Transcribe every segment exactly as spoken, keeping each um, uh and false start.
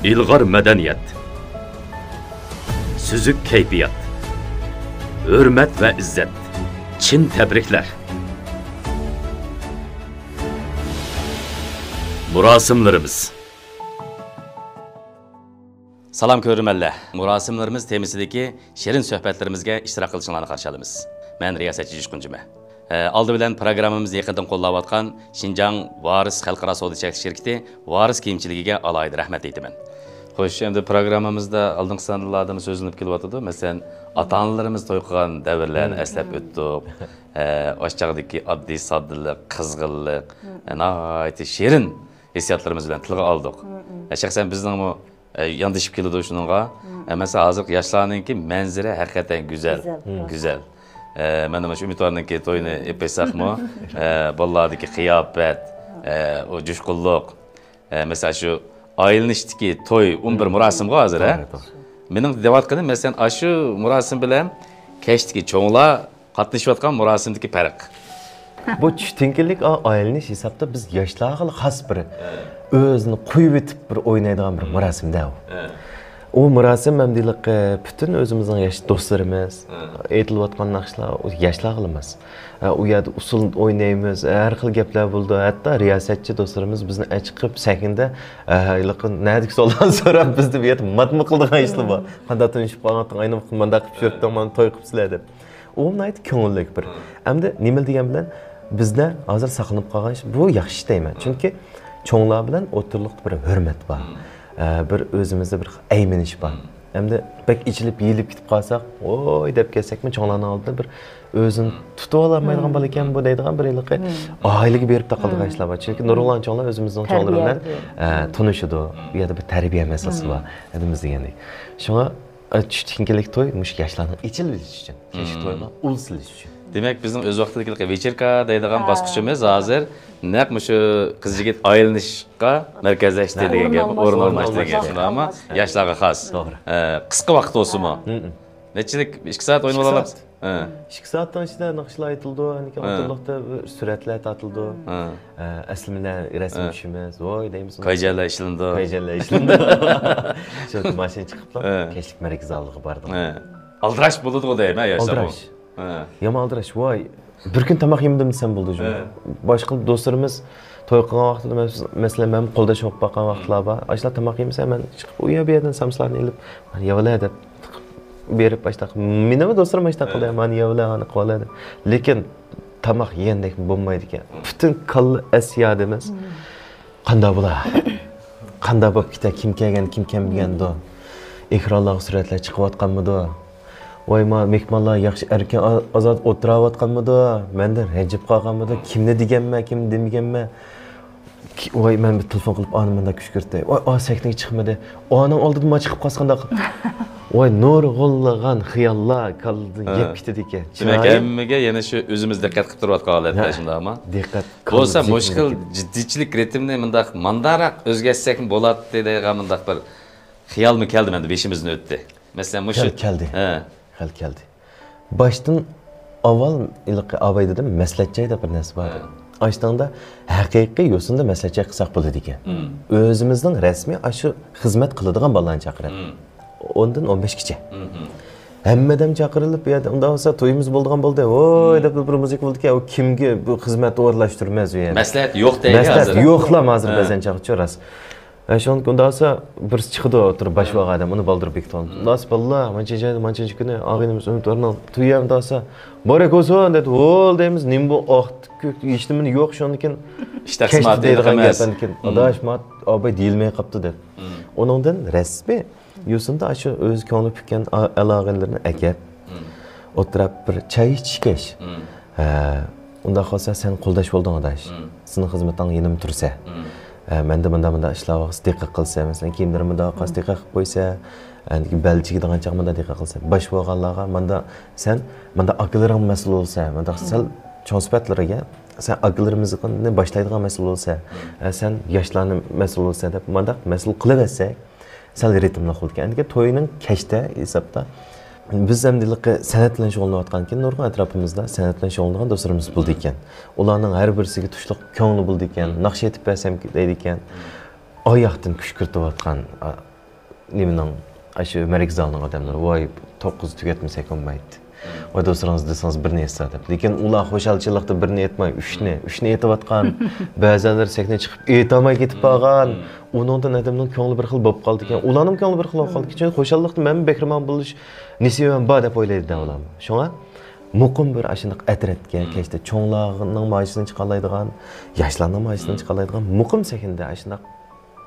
ئىلغار مەدەنىيەت، سۈزۈك كەيپىيات، ھۆرمەت ۋە ئىززەت، چىن تەبرىكلەر. مۇراسىملىرىمىز. سالام كۆرۈرمەنلەر، مۇراسىملىرىمىز تېمىسىدىكى شېرىن سۆھبەتلىرىمىزگە ئىشتىراك قىلىشىڭلارنى قارشى ئالىمىز. مەن رىياسەتچى جۇشقۇن جۈمە. ئە، ئالدى بىلەن پروگراممىمىزنى يېقىندىن قوللاۋاتقان شىنجاڭ ۋارىس خەلقئارا سودا چەكلىك شىركىتى ۋارىس كىيىمچىلىكىگە ئالاھىدە رەھمەت ئېيتىمەن. خوش، ئەمدى پروگراممىمىزدا ئالدىنقى ساندىلاردىمۇ سۆزلىنىپ كېلىۋاتىدۇ. مەسىلەن، ئاتا-ئانىلىرىمىز توي قىلغان دەۋرلەرنى مم. ئەسلەپ مم. ئۆتتۇق. ئە، ئاشۇ چاغدىكى ئاددىي ساددىلىق، قىزغىنلىق، مم. ئە، ناھايىتى شېرىن ھېسسىياتلىرىمىز بىلەن تىلغا ئالدۇق. مم. ئە، شەخسەن بىزنىڭمۇ ئە، ياندىشىپ كېلىدۇ شۇنىڭغا. مم. ئە، مەسىلەن، ھازىرقى ياشلارنىڭكى مەنزىرە ھەقىقەتەن گۈزەل. گۈزەل. مم. گۈزەل. ئە، مەن مانا شۇ ئۈمىدۋارنىڭكى تويىنى ئېلىپ ئېيتساقمۇ، ئە، بالىلاردىكى قىياپەت، ئە، ئۇ جۇشقۇنلۇق، ئە، مەسىلەن، شۇ ئايلىنىشتىكى توي ئون بىر مۇراسىمغۇ ھازىر، ھە؟ توغرا، توغرا. مېنىڭ دەۋاتقىنىم، مەسىلەن، ئاشۇ مۇراسىم بىلەن كەچتىكى چوڭلار قاتنىشىۋاتقان مۇراسىمدىكى پەرق. بۇ چۈش تىڭكىلىك، ئا-، ئايلىنىش ھېسابتا بىز ياشلارغىلا خاس بىر ھە. ئۆزىنى قويۇۋېتىپ بىر ئوينايدىغان بىر ھە. مۇراسىمدە ئۇ. ھە. ئۇ مۇراسىم ئەمدىلىقى پۈتۈن ئۆزىمىزنىڭ ياش دوستلىرىمىز، ھە. ئېيتىلىۋاتقان ناخشىلار ئۇ ياشلارغىلا ماس. ھە، ئۇ يەردە ئۇسسۇل ئوينايمىز، ھەر خىل گەپلەر بولىدۇ. ھەتتا رىياسەتچى دوستلىرىمىز بىزنى ئەچىقىپ سەھنىدە، ھە، ھېلىقى نەدىكى سوئاللارنى سوراپ بىزنى بۇ يەردە ماتمۇ قىلىدىغان ئىشلار بار. قانداق تونۇشۇپ قالغانتىڭ، ئاينى ۋاقىت مانداق قىلىپ يۈرۈپتىڭ، مانا توي قىپسىلە دەپ. ئۇ ناھايىتى كۆڭۈللۈك بىر. مم. ئەمدى نېمىلا دېگەن بىلەن بىزدە ھازىر ساقلىنىپ قالغان ئىش، بۇ ياخشى ئىش دەيمەن. مم. چۈنكى چوڭلار بىلەن ئوتتۇرىلىقتا بىر ھۆرمەت بار. مم. ئە، بىر ئۆزىمىزدە بىر ئەيمىنىش بار. مم. ئەمدى بەك ئېچىلىپ يېيىلىپ كېتىپ قالساق، ۋوي دەپ كەتسەكمۇ چوڭلارنىڭ ئالدىدا بىر ئۆزىنى مم. تۇتۇۋالالمايدىغان مم. بالا ئىكەن بۇ دەيدىغان بىر ھېلىقى مم. ئائىلىگە بېرىپ تاقىلىدىغان مم. ئىشلار بار. چۈنكى مم. نۇرغۇنلىغان چوڭلار ئۆزىمىزنىڭ چوڭلىرى بىلەن، تەربىيە. ئە، تونۇشىدۇ. مم. ئۇ يەردە بىر تەربىيە مەسىلىسى مم. بار. ھەدىمىز دېگەندەك. شۇڭا ئە، چۈش تىڭكىلىك توي مۇشۇ ياشلارنىڭ ئېچىلىۋېلىش ئۈچۈن، كەچلىك مم. تويغا ئۇل سېلىش ئۈچۈن. دېمەك، بىزنىڭ ئۆز ۋاقتىدىكى ۋېچېركا دەيدىغان ھە. باسقۇچىمىز ھازىر نەق مۇشۇ قىز يىگىت ئايلىنىشقا مەركەزلەشتى ھە. دېگەن گەپ، ئورۇن ئورۇن ئالماشتى ئالماشتى. دېگەن گەپ. ئورۇن ئالماشتى. ئەمما ياشلارغا خاس. توغرا. ئە، قىسقا ۋاقىت بولسىمۇ. مم. نەچچىلىك، ئىككى سائەت ئوينىۋالىڭلار. ئىككى سائەت. ھە. ئىككى سائەتنىڭ ئىچىدە ناخشىلار ئېيتىلىدۇ، ئەنكى ھە. ئوتتۇرىلىقتا بىر سۈرەتلەر تارتىلىدۇ. ھە. ئە، ئەسلىمىلەر رەسىم ھە. چۈشىمىز، ۋوي دەيمىز. كايجەنلەر ئىشلىنىدۇ. كايجەنلەر ئىشلىنىدۇ. شۇ ماشىنا چىقىپلا ھە. كەچلىك مەركىزى ئالدىغا باردىم. ھە. ئالدىراش بولىدىغۇ دەيمەن ياشلارمۇ. ئالدىراش. ھە. يامان ئالدىراش، ۋاي. بىر كۈن تاماق يېمىدىم دېسەم بولدى شۇ. ھە. باشقا دوستلىرىمىز توي قىلغان ۋاقتىدا، مەس-، مەسىلەن، مەن قولداش بولۇپ باققان ۋاقىتلار بار. ئاشۇلار تاماق يېمىسە، مەن چىقىپ ئۇ يەر بۇ يەردىن سامسىلارنى ئېلىپ، مانا يەۋەلە دەپ بېرىپ، ئاشۇنداق مېنىمۇ دوستلىرىم ئاشۇنداق قىلدى، مانا يەۋەلە، ئانا قىلىۋالە دەپ. لېكىن تاماق يېگەندەك بولمايدىكەن. پۈتۈن كاللا ئەس يادىمىز. قانداق بولا؟ قانداق بولۇپ كېتە؟ كىم كەلگەن، كىم كەلمىگەندۇ؟ ئېكرانلارغا سۈرەتلەر چىقىۋاتقانمىدۇ؟ ۋاي، ما مېھمانلار ياخشى ئەركىن ئا-، ئازاد ئولتۇراۋاتقانمىدۇ؟ مەندىن رەنجىپ قالغانمىدۇ؟ كىمنى دېگەنمەن، كىمنى دېمىگەنمەن؟ كى-، ۋاي، مەن بىر تېلېفون قىلىپ، ئانام مۇنداق كۈشكۈرتتى. ۋاي، ئا، سەھنىگە چىقمىدى. ئانام ئالدىدا ما چىقىپ قالسا قانداق قىل-، ۋاي، نۇرغۇنلىغان خىياللار كاللىدىن ھە. يەپ كېتىدىكەن. دېمەك، چىرايى ھەممىگە يەنە شۇ ئۆزىمىز دىققەت قىلىپ تۇرۇۋاتقان ھالەتلەر ھە. شۇنداقمۇ؟ دىققەت بولسا، كاللىدىن مۇشۇ خىل كېتىدۇ. جىددىيچىلىك رىتىمنى مۇنداق مانداراق ئۆزگەرتسەكمۇ بولاتتى دەيدىغان مۇنداق بىر خىيالمۇ كەلدى مەندە، بېشىمىزدىن ئۆتتى. مەسىلەن، مۇشۇ كەل-، كەلدى. ھە. خەل كەلدى. باشتىن ئاۋۋال ھېلىقى ئاباي دېدىم، مەسلىھەت جاي دەپ بىر نەرسە بار. ھە. ئاشۇنىڭدا ھەقىقىي يوسۇندا مەسلىھەت جاي قىلساق بولىدىكەن. مم. ئۆزىمىزنىڭ رەسمىي ئاشۇ خىزمەت قىلىدىغان بالىلارنى چاقىرىپ. مم. ئوندىن ئون بەشكىچە. مم. ھەممە ئادەم چاقىرىلىپ، بۇ يەردە ئۇنداق بولسا تويىمىز بولىدىغان بولدى. ۋوي مم. دەپ بىر مۇزىكا بولىدىكەن، ئۇ كىمگە بۇ خىزمەتنى ئورۇنلاشتۇرىمىز ئۇ يەردە. مەسلىھەت يوق دەيدۇ مەسلىھەت ھازىر. يوقلا ھازىر ھە. بەزەن چاغچۇ راست. ئە، شۇنىڭ ئۇنداق بولسا بىرسى چىقىدۇ، ئوتتۇرا باش بولغان ئادەم، ئۇنى بالدۇر بېكىتىۋالىمىز. ئۇنداق بولسا بالىلار، مانچە جايدا، مانچىنچى كۈنى ئاغىنىمىز ئۈمىدۋارنىڭ تويى ئۇنداق بولسا، مۇبارەك بولسۇن دەيدۇ، ھول دەيمىز، نېمە بۇ ئاق كۆك ھېچنېمە يوق، شۇنىڭدىن كېيىن ئىش تەقسىماتى كەچتە دەيدىغان ئېنىق ئەمەس. گەپلەرنىڭ كېيىن، مم. ئاداش، ما ئاباي دېيىلمەي قاپتۇ دەپ. مم. ئۇنىڭدىن رەسمىي يوسۇندا ئاشۇ ئۆز كۆڭلى پۈككەن ئا-، ئالاغىنىلىرىنى ئەكەپ، مم. ئولتۇراپ بىر چاي ئىچىشكەچ. مم. ھە، ئۇنداق قىلسا سەن قولداش بولدۇڭ ئاداش. مم. سېنىڭ خىزمىتىڭ يېنىمدا تۇرسا. مم. ھە، مەندە مۇنداق، مۇنداق ئىشلار بار، دىققەت قىلسا، مەسىلەن، كىيىملىرىم مۇنداق قىلسا، مم. دىققەت قىلىپ قويسا، ئەندىكى بەلچىگە دېگەن چاغ مۇنداق دىققەت قىلسا. باش بولغانلارغا مۇنداق سەن، مۇنداق ئاكىلىرىڭ مەسئۇل بولسا، مۇنداق مم. سەل چوڭ سۈپەتلىرىگە، سەن ئاكىلىرىمىزنى باشلايدىغان مەسئۇل بولسا، مم. ھە، سەن ياشلارنى مەسئۇل بولسا دەپ مۇنداق مەسئۇل قىلىۋەتسەك، سەل رىتىملىق بولىدىكەن. ئەندىكى توينىڭ كەچتە ھېسابتا بىز ئەمدى ھېلىقى سەنئەت بىلەن شۇغۇللىنىۋاتقانكەن، نۇرغۇن ئەتراپىمىزدا سەنئەت بىلەن شۇغۇللىنىدىغان دوستلىرىمىز بولىدىكەن. ئۇلارنىڭ ھەر بىرسىگە تۇشلۇق كۆڭلى بولىدىكەن، ناخشا ئېيتىپ بەرسەم دەيدىكەن. ئاياقتىن كۈشكۈرتۈۋاتقان، ئا، نېمىنىڭ، ئاشۇ مەركىزى زالنىڭ ئادەملىرى، ۋاي، توققۇزدا تۈگەتمىسەك بولمايتتى. ۋاي، دوستلىرىڭىز دېسىڭىز بىرنى ئېيتسا دەپ. لېكىن ئۇلار خۇشالچىلىقتا بىرنى ئېيتماي، ئۈچنى، ئۈچنى ئېيتىۋاتقان، بەزەنلىرى سەھنىگە چىقىپ ئېيتالماي كېتىپ قالغان. ئۇنىڭدىن ئادەمنىڭ كۆڭلى بىر خىل بولۇپ قالىدىكەن. ئۇلارنىڭ كۆڭلى بىر خىل بولۇپ قالىدىكەن. چۈنكى خۇشاللىقتا مەنمۇ بەھرىمەن بولۇش نېسىۋەم بار دەپ ئويلايدۇ ئۇلار. شۇڭا مۇقىم بىر ئاشۇنداق ئەترەتكە، كەچتە چوڭلارنىڭ مايىسىنى چىقالايدىغان، ياشلارنىڭ مايىسىنى چىقالايدىغان مۇقىم سەھنىدە ئاشۇنداق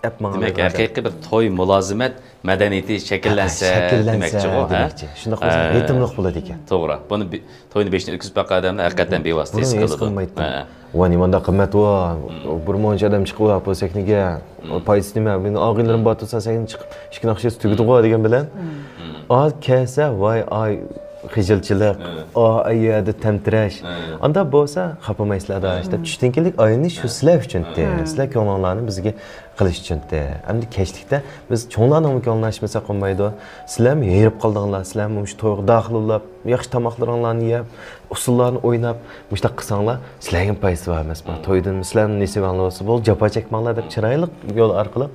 ئەپ ماڭىدىغان. دېمەك، ھەقىقىي بىر توي مۇلازىمەت مەدەنىيىتى شەكىللەنسە، شەكىللەنسە دېمەكچىغۇ، ھە؟ دېمەكچى. شۇنداق بولسا ھە. رىتىملىق بولىدىكەن. توغرا. بۇنى بى-، توينى بېشىدىن ئۆتكۈزۈپ باققان ئادەملەر ھەقىقەتەن بىۋاسىتە ھېس قىلىدۇ. ۋا، نېمانداق قىممەت، ۋا، بىر مۇنچە ئادەم چىقىپ، ۋا، بۇ سەھنىگە، پايدىسى نېمە؟ مېنىڭ ئاغىنىلىرىم بار تۇرسا، سەھنىگە چىقىپ، ئىككى ناخشا تۈگىدىغۇ دېگەن بىلەن، ئا، كەلسە، ۋاي، ئاي، خىجىلچىلىق، ئا، ئەي يەردە تەمتىرەش. ئاندا بولسا، خاپىمايسىلەر ئاداش دەپ، چۈشتىن كېيىنلىك ئايلىنىش شۇ سىلەر ئۈچۈنتى. سىلەر كۆڭلۈڭلارنى بىزگە قىلىش ئۈچۈنتى. ئەمدى كەچلىكتە بىز چوڭلارنىڭمۇ كۆڭلىنى ئاچمىساق بولمايدۇ. سىلەرمۇ ھېرىپ قالدىڭلار، سىلەرمۇ مۇشۇ تويغا داخىل بولۇپ، ياخشى تاماقلىرىڭلارنى يەپ، ئۇسسۇللارنى ئويناپ، مۇشۇنداق قىلساڭلار، سىلەرگىمۇ پايدىسى بار ئەمەسمۇ؟ تويدىن سىلەرمۇ نېسىۋەڭلار بولسا، بولدى، جاپا چەكمەڭلار دەپ چىرايلىق يول ئارقىلىق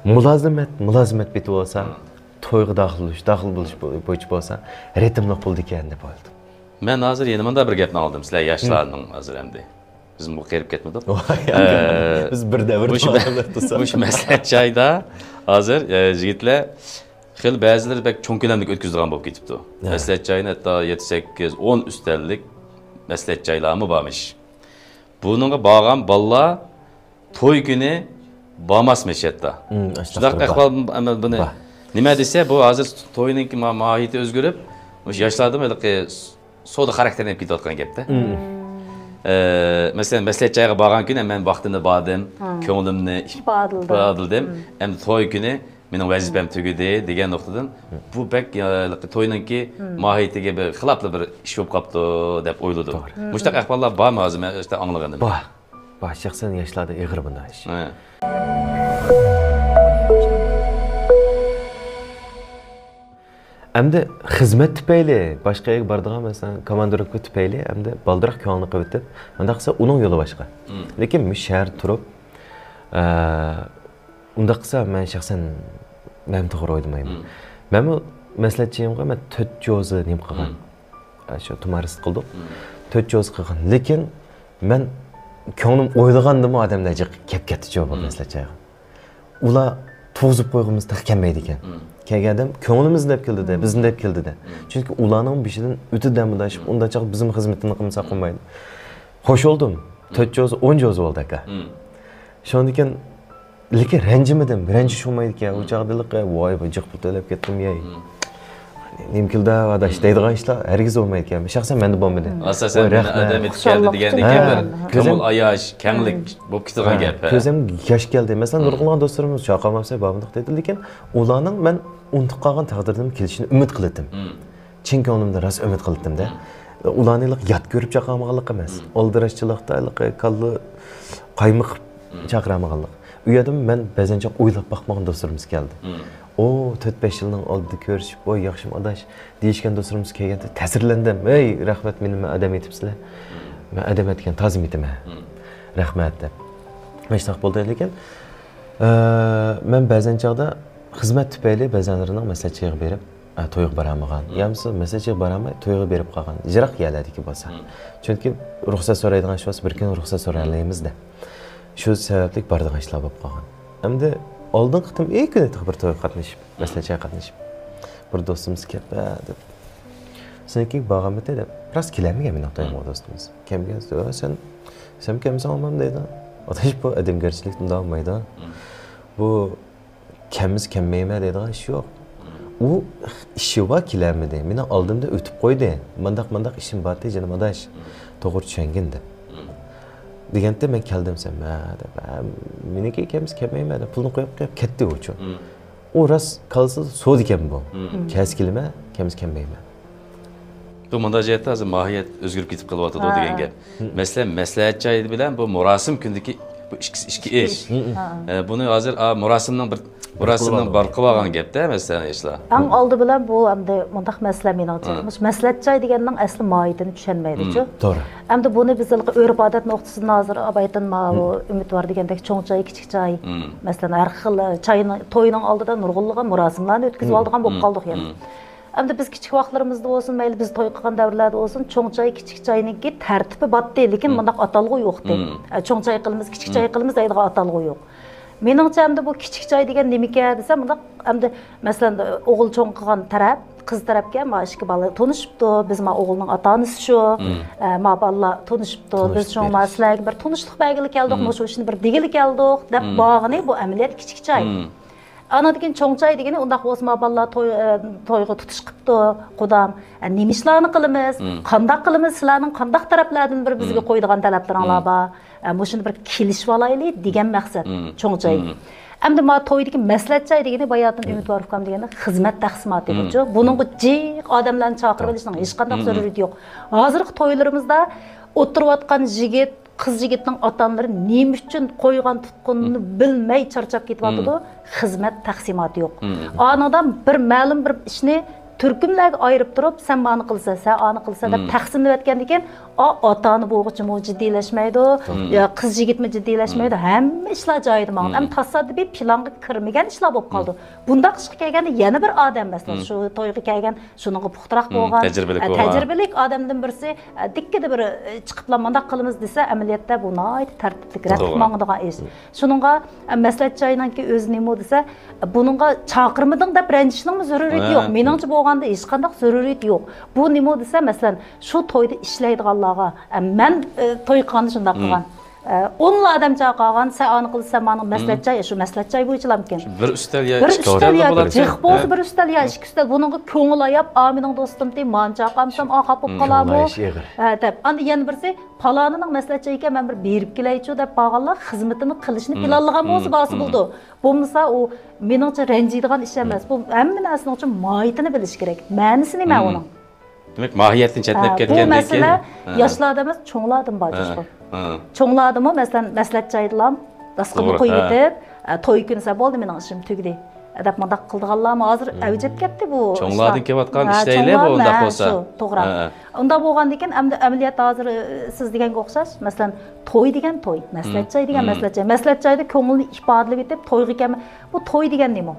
مۇلازىمەت، مۇلازىمەت بېتى بولسا، تويغا داخىل بولۇش، داخىل بولۇش بو-، بويىچە بولسا، رىتىملىق بولىدىكەن دەپ ئويلىدىم. مەن ھازىر يەنە مۇنداق بىر گەپنى ئاڭلىدىم، سىلەر ياشلارنىڭ ھازىر ئەمدى. بىز بۇ قېرىپ كەتمىدۇق. ئە، بىز بىر دەۋردە مۇشۇ مە-، مۇشۇ مەسلىھەت جايىدا ھازىر، ئە، يىگىتلەر خېلى بەزىلىرى بەك چوڭ كۆلەملىك ئۆتكۈزىدىغان بولۇپ كېتىپتۇ. مەسلىھەت جايىنى ھەتتا يەتتە، سەككىز، ئون ئۈستەللىك مەسلىھەت جايلارمۇ بارمىش. بۇنىڭغا بارغان بالىلار توي كۈنى بارماسمىش ھەتتا. شۇنداق ئەھۋال بۇنى نېمە دېسە، بۇ ھازىر توينىڭكى ما-، ماھىيىتى ئۆزگىرىپ، مۇشۇ ياشلاردىمۇ ھېلىقى سودا خاراكتېرلىنىپ كېتىۋاتقان گەپتە. ئە، مەسىلەن، مەسلىھەت جايىغا بارغان كۈنى مەن ۋاقتىمدا باردىم، كۆڭلۈمنى ئىپادىلىدىم. ئەمدى توي كۈنى مېنىڭ ۋەزىپەم تۈگىدى دېگەن نۇقتىدىن بۇ بەك، ئە، توينىڭكى ماھىيىتىگە بىر خىلاپلا بىر ئىش بولۇپ قاپتۇ دەپ ئويلىدىم. مۇشۇنداق ئەھۋاللار بارمۇ ھازىر مەن ئىشتە ئاڭلىغىنىم؟ بار. بار، شەخسەن ياشلاردا ئېغىر بۇنداق ئىش. ئەمدى خىزمەت تۈپەيلى باشقا يەرگە بارىدىغان، مەسىلەن، كوماندىروپكا تۈپەيلى ئەمدى بالدۇراق كۆڭلىنى قىلىۋېتىپ، ئۇنداق قىلسا ئۇنىڭ يولى باشقا. لېكىن مۇشۇ شەھەردە تۇرۇپ، ئە، ئۇنداق قىلسا مەن شەخسەن مەن توغرا ئويلىمايمەن. مەنمۇ مەسلىھەتچىمغا مەن تۆت جوزا نېمە قىلغان. ئە، شۇ تۇمارىست قىلدۇق. تۆت جوزا قىلغان. لېكىن مەن كۆڭلۈم ئويلىغاندىنمۇ ئادەملەر جىق كەپ كەتتىچۇ بۇ مەسلىھەت جايىغا. ئۇلار تۇرغۇزۇپ قويغىنىمىز تېخى كەلمەيدىكەن. كەلگەن ئادەم كۆڭلىمىزنى دەپ كېلىدۇ، بىزنى دەپ كېلىدۇ. چۈنكى ئۇلارنىڭ بېشىدىن ئۆتىدۇ دەم ئۇنداق چاغدا بىزمۇ خىزمىتىنى قىلمىساق بولمايدۇ. خوش بولدۇم. تۆت جوزا، ئون جوزا بولدى ئاكا. شۇنىڭدىن كېيىن لېكىن رەنجىمىدىم، رەنجىش بولمايدىكەن. ئۇ چاغدا ۋاي، بۇ جىق پۇل تۆلەپ كەتتىم يەي. نېمە كېلدى ئاداش دەيدىغان ئىشلار ھەرگىز بولمايدىكەن. شەخسەن مەندە بولمىدى. ئاساسەن، ۋاي، مېنى رەھمەت. ئادەم ئېتىپ كەلدى دېگەندىن كېيىن بىر كۆڭۈل ئاياش، كەڭلىك بولۇپ كېتىدىغان گەپ. كۆزۈمگە ياش كەلدى. مەسىلەن، نۇرغۇنلىغان دوستلىرىمىز چاقىرماپسەن، بارمىدۇق دېدى. لېكىن ئۇلارنىڭ مەن ئۇنتۇپ قالغان تەقدىردىن كېلىشىنى ئۈمىد قىلاتتىم. چىن كۆڭلۈمدىن راست ئۈمىد قىلاتتىم-دە. ئۇلارنى يات كۆرۈپ چاقىرمىغانلىق ئەمەس. ئالدىراشچىلىقتا كاللا قايمىقىپ چاقىرمىغانلىق. ئۇ يەردىمۇ مەن بەزەن چاغ ئويلاپ باقمىغان دوستلىرىمىز كەلدى. ئۇ تۆت-بەش يىلنىڭ ئالدىدا كۆرۈشۈپ، ۋاي ياخشىمۇ ئاداش دېيىشكەن دوستلىرىمىز كەلگەندە تەسىرلەندىم. ھەي رەھمەت، مېنى مەن ئادەم ئېتىپسىلەر. مەن ئادەم ئەتكەن تازا ئېتىمەن. رەھمەت دەپ. مۇشۇنداق بولدى لېكىن، ئە، مەن بەزەن چاغدا خىزمەت تۈپەيلى بەزەنلىرىنىڭ مەسلىھەت جايىغا بېرىپ، ئە، تويغا بارالمىغان. يا بولمىسا مەسلىھەت جايىغا بارالماي تويغا بېرىپ قالغان. يىراق يەرلەردىكى بولسا. چۈنكى رۇخسەت سورايدىغان ئىش بولسا بىر كۈن رۇخسەت سورالايمىز-دە. شۇ سەۋەبلىك بارىدىغان ئىشلار بولۇپ قالغان. ئەمدى ئالدىنقى قېتىم ئېكىنى تېخى بىر تويغا قاتنىشىپ، مەسىلەن، چاي قاتنىشىپ، بىر دوستىمىز كەپ، ھە، دەپ، سېنىڭكىگە بارغانمىتى دەپ، راست كېلەلمىگەن مېنىڭ تويۇمغا دوستىمىز. كەلمىگەن، ھە، سەن، سەن كەلمىسەڭ بولمامدۇ دەيدۇ. ئاداش، بۇ ئادەمگەرچىلىك ئۇنداق بولمايدۇ. بۇ كەلمىسە كەلمەيمەن دەيدىغان ئىش يوق. ئۇ ئىشى بار، كېلەلمىدى. مېنىڭ ئالدىمدا ئۆتۈپ قويدى. مانداق، مانداق ئىشىم بارتى، جېنىم ئاداش. توغرا چۈشەنگىن دەپ. دېگەندە مەن كەلدىم سەن، ھە، دەپ، ھە، مېنىڭكى كەلمىسە كەلمەيمەن دەپ، پۇلنى قويۇپ، قويۇپ كەتتى ئۇچۇ. ئۇ راست كاللىسىدا سودىكەن بۇ. كەلسە كېلىمەن، كەلمىسە كەلمەيمەن. بۇ مۇنداق جەھەتتە ھازىر ماھىيەت ئۆزگىرىپ كېتىپ قېلىۋاتىدۇ دېگەن گەپ. مەسىلەن، مەسلىھەت جايى بىلەن بۇ مۇراسىم كۈنىدىكى بۇ ئىككىسى ئىككى ئىش. ئە، بۇنى ھازىر، ئا، مۇراسىمنىڭ بىر، مۇراسىمنىڭ بىر قىلىۋالغان گەپتە، مەسىلەن، ئىشلار. ئەڭ ئالدى بىلەن بۇ ئەمدى مۇنداق مەسىلە مېنىڭچە. مۇشۇ مەسلىھەت جاي دېگەننىڭ ئەسلى ماھىيىتىنى چۈشەنمەيدىچۇ. توغرا. ئەمدى بۇنى بىز ھېلىقى ئۆرپ-ئادەت نۇقتىسىدىن ھازىر ئابايتىن ماۋۇ ئۈمىد بار دېگەندەك چوڭ چاي، كىچىك چاي. مەسىلەن، ھەر خىل چاينىڭ، توينىڭ ئالدىدا نۇرغۇنلىغان مۇراسىملارنى ئۆتكۈزۈۋالىدىغان بولۇپ قالدۇق يەنە. ئەمدى بىز كىچىك ۋاقىتلىرىمىزدا بولسۇن، مەيلى بىز توي قىلغان دەۋرلەردە بولسۇن، چوڭ چاي، كىچىك چاينىڭكى تەرتىپى باتتى، لېكىن مۇنداق ئاتالغۇ يوقتى. ئە، چوڭ چاي قىلىمىز، كىچىك چاي قىلىمىز دەيدىغان ئاتالغۇ يوق. مېنىڭچە ئەمدى بۇ كىچىك چاي دېگەن نېمىكەن دېسەم، مۇنداق ئەمدى مەسىلەن، ئوغۇل چوڭ قىلغان تەرەپ، قىز تەرەپكە ما ئىككى بالا تونۇشۇپتۇ، بىز ما ئوغۇلنىڭ ئاتا-ئانىسى شۇ، ئە، ما بالىلار تونۇشۇپتۇ، بىز شۇڭا ما سىلەرگە بىر تونۇشلۇق بەرگىلى كەلدۇق، مۇشۇ ئىشنى بىر دېگىلى كەلدۇق دەپ بارغىنى بۇ ئەمەلىيەتتە كىچىك چاي. ئاندىن كېيىن چوڭ چاي دېگىنى ئۇنداق بولسا، ما بالىلار توي، ئە، تويغا تۇتۇش قىپتۇ، قۇدام. ئە، نېمە ئىشلارنى قىلىمىز؟ قانداق قىلىمىز؟ سىلەرنىڭ قانداق تەرەپلەردىن بىر بىزگە قويىدىغان تەلەپلىرىڭلار بار؟ ئە، مۇشۇنى بىر كېلىشىۋالايلى دېگەن مەقسەت چوڭ چاي. ئەمدى ما تويدىكى مەسلىھەت چاي دېگىنى باياتىن ئۈمىدۋار ئۇكام دېگەندەك خىزمەت تەقسىماتى بولچۇ. بۇنىڭغا جىق ئادەملەرنى چاقىرىۋېلىشنىڭ ھېچقانداق زۆرۈرىيىتى يوق. ھازىرقى تويلىرىمىزدا ئولتۇرۇۋاتقان يىگىت، قىز يىگىتنىڭ ئاتا-ئانىلىرى نېمە ئۈچۈن قويغان تۇتقىنىنى بىلمەي چارچاپ كېتىۋاتىدۇ؟ خىزمەت تەقسىماتى يوق. ئانىڭدا بىر مەلۇم بىر ئىشنى تۈركۈملەرگە ئايرىپ تۇرۇپ، سەن مانى قىلسا، سەن ئانى قىلسا دەپ تەقسىملىۋەتكەندىن كېيىن، ئا، ئاتا-ئانا بولغۇچىمۇ جىددىيلەشمەيدۇ، يا قىز يىگىتمۇ جىددىيلەشمەيدۇ، ھەممە ئىشلار جايىدا ماڭىدۇ. ئەمما تاسادىپىي پىلانغا كىرمىگەن ئىشلار بولۇپ قالىدۇ. بۇنداق ئىشقا كەلگەندە يەنە بىر ئادەم، مەسىلەن، شۇ تويغا كەلگەن شۇنىڭغا پۇختىراق بولغان، تەجرىبىلىك ھە، بولغان. تەجرىبىلىك ئادەمدىن بىرسى، ھە، دىككىدە بىر، ئە، چىقىپلا مۇنداق قىلىمىز دېسە، ئەمەلىيەتتە بۇ ناھايىتى تەرتىپلىك، رەتلىك توغرا. ماڭىدىغان ئىش. شۇنىڭغا، ئە، مەسلىھەت جايىنىڭكى ئۆزى نېمە دېسە، بۇنىڭغا چاقىرمىدىڭ دەپ رەنجىشنىڭمۇ زۆرۈرىيىتى ھە. يوق. مېنىڭچە بولغاندا ھېچقانداق زۆرۈرىيىتى يوق. بۇ نېمە دېسە، مەسىلەن، شۇ تويدا ئىشلەيدىغانلارغا، ئە، مەن، ئە، توي قىلغاندا شۇنداق قىلغان. ئە، ئونلا ئادەم چاقىرغان، سەن ئانى قىلسا، سەن مانا مەسلىھەت جاي، شۇ مەسلىھەت جاي بويىچىلا ئىكەن. شۇ بىر ئۈستەل يا بىر ئىككى ئۈستەل ئۈستەل يا بولىدۇ. جىق بولسا بىر ئۈستەل يا ئىككى ئۈستەل. بۇنىڭغا كۆڭۈل ئاياپ، ئا، مېنىڭ دوستۇمتى، مانى چاقىرمىسام، ئا، خاپا بولۇپ قالارمۇ؟ كۆڭۈل ئاياش ئېغىر. ھە، دەپ. ئاندىن يەنە بىرسى، پالانىنىڭ مەسلىھەت جايى ئىكەن، مەن بىر بېرىپ كېلەيچۇ دەپ بارغانلار خىزمىتىنى قىلىشنى پىلانلىغان بولسا، بارسا بولىدۇ. بولمىسا، ئۇ مېنىڭچە رەنجىيدىغان ئىش ئەمەس. بۇ ھەممە نەرسىنىڭ ئۈچۈن ماھىيىتىنى بىلىش كېرەك. مەنىسى نېمە ئۇنىڭ؟ دېمەك، ماھىيەتتىن چەتنەپ ھە، بۇ كەتكەندىن مەسىلە كېيىن، ھە. ياشلاردىمۇ، چوڭلاردىمۇ بار، ھە، جۇشقۇن. ھە. چوڭلاردىمۇ، مەسىلەن، مەسلىھەت جايىدىلا داستىخاننى توغرا، ھە. قويۇۋېتىپ، ھە، توي كۈنى دېسە، بولدى، مېنىڭ ئىشىم تۈگىدى، دەپ مۇنداق قىلىدىغانلارمۇ ھازىر ئەۋج ئېلىپ كەتتى بۇ چوڭلاردىن ئىشلار. كېلىۋاتقان ھە، ئىش دەيلى، بۇ چوڭلار، ئۇنداق ھە، بولسا. شۇ، توغرا. ھە. ئۇنداق بولغاندىكىن، ئەمدى ئەمەلىيەتتە ھازىر، ئى، سىز دېگەنگە ئوخشاش، مەسىلەن، توي دېگەن توي، مەسلىھەت جاي دېگەن مەسلىھەت جاي. مەسلىھەت جايدا كۆڭۈلنى ئىپادىلەپ ئېتىپ، تويغا كەلمە-، بۇ توي دېگەن نېمە؟